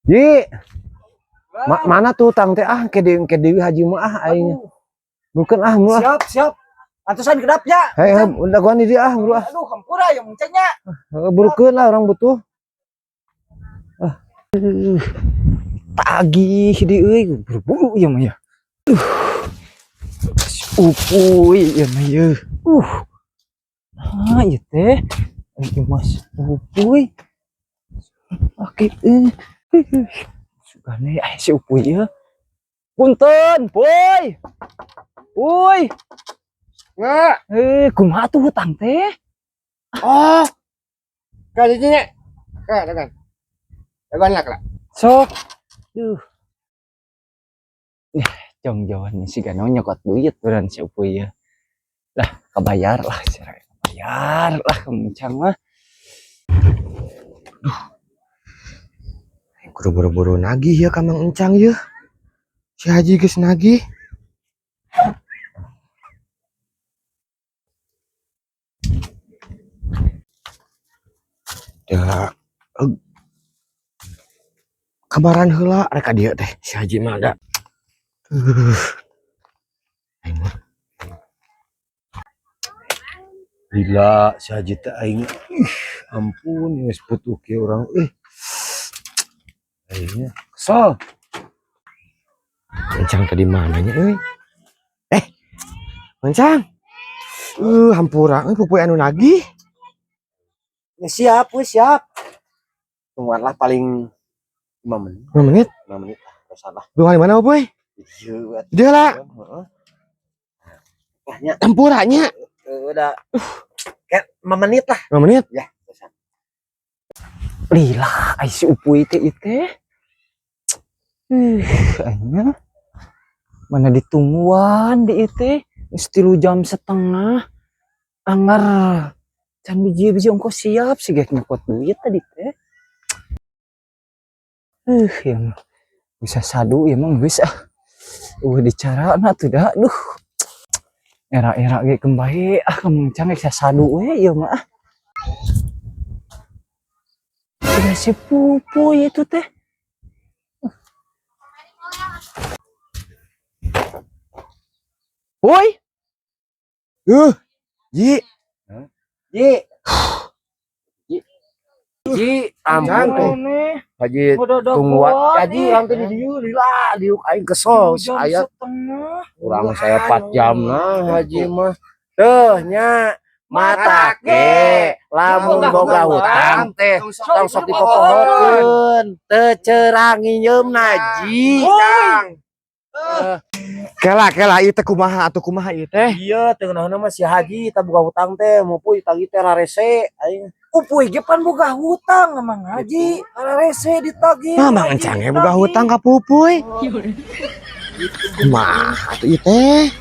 Ji, mana tuh utang teh, ah, ke deui haji mah, ah, aing. Bukan, ah, mulu ah. Siap, siap. Antosan kedap nya. Hei, hei, udah gua di ah, buru ah. Aduh, hampura yang muncanya. Heeh, burukeun lah, urang butuh. Ah. Tagih di euy, buru-buru ieu mah ya. Upuy ieu mah ye. Ah, ieu teh. Ieu mas Upuy. Oke, eh. Sugane aya si Upuy ieu. Punten, Puy. Uy. Nggak. Eh, kumaha tuh hutang teh? Oh. Kak jadinya. Kak, dagan. Dagan lah, Kak. Sok. Duh. Eh, jong-jongan si Gano nyokot duit beran si Upuy ya. Lah, kebayar lah, cerai. Kebayar lah kemuncang mah. Kudu buru-buru nagih ya ka Mang Encang ya. Si Haji geus nagih. Ya, kabaran heula rek ka dieu teh si Haji mah da. Aing mah. Gila si Haji teh aing. Ih, ampun, geus putuh kieu urang ih. Aingnya kesel. Encang tadi mananya euy? Eh. Encang. Hampura euy, Pupuy anu nagih. Ya, siap, weh, siap. Tungguan lah paling 5 menit. 5 menit? 5 menit lah, enggak salah. Dua di mana, Pupuy? Iya, buat. Dia lah. Heeh. Lahnya Hampuranya. Udah kayak 5 menit lah. 5 menit? Ya, terusan. Lila, ai si Upuy teh ieu teh. Aingnya mana ditungguan di ieu teh. Geus 3,5 jam. Anggar can biji-biji ongko siap sih gek nyokot duit tadi teh. Ya mah bisa sadu ya mah geus ah. Dicarana tuh dah. Duh. Era-era ge kembali ah kemuncang geus sadu we ieu mah ah. Udah si Pupuy itu teh. Puy. Ji. Ji. Ji. Ji, ampun. Haji tungguan. Haji urang teh di dieu lila diuk aing kesel aya urang saya 4 jam nah haji mah. Teuh nya mata ge lamun boga hutang teh tong sok dipopohokeun teu cerang nginjeum naji. Kela kela ieu teh kumaha atuh, kumaha ieu teh? Iya, teu ngeunahna mah si Haji tah boga hutang teh, Pupuy tagih teh rarese aing. Upuy ge pan boga hutang Mang Haji, rarese ditagih. Mah Mang Encang ge boga hutang ka Pupuy. Kumaha atuh ieu teh?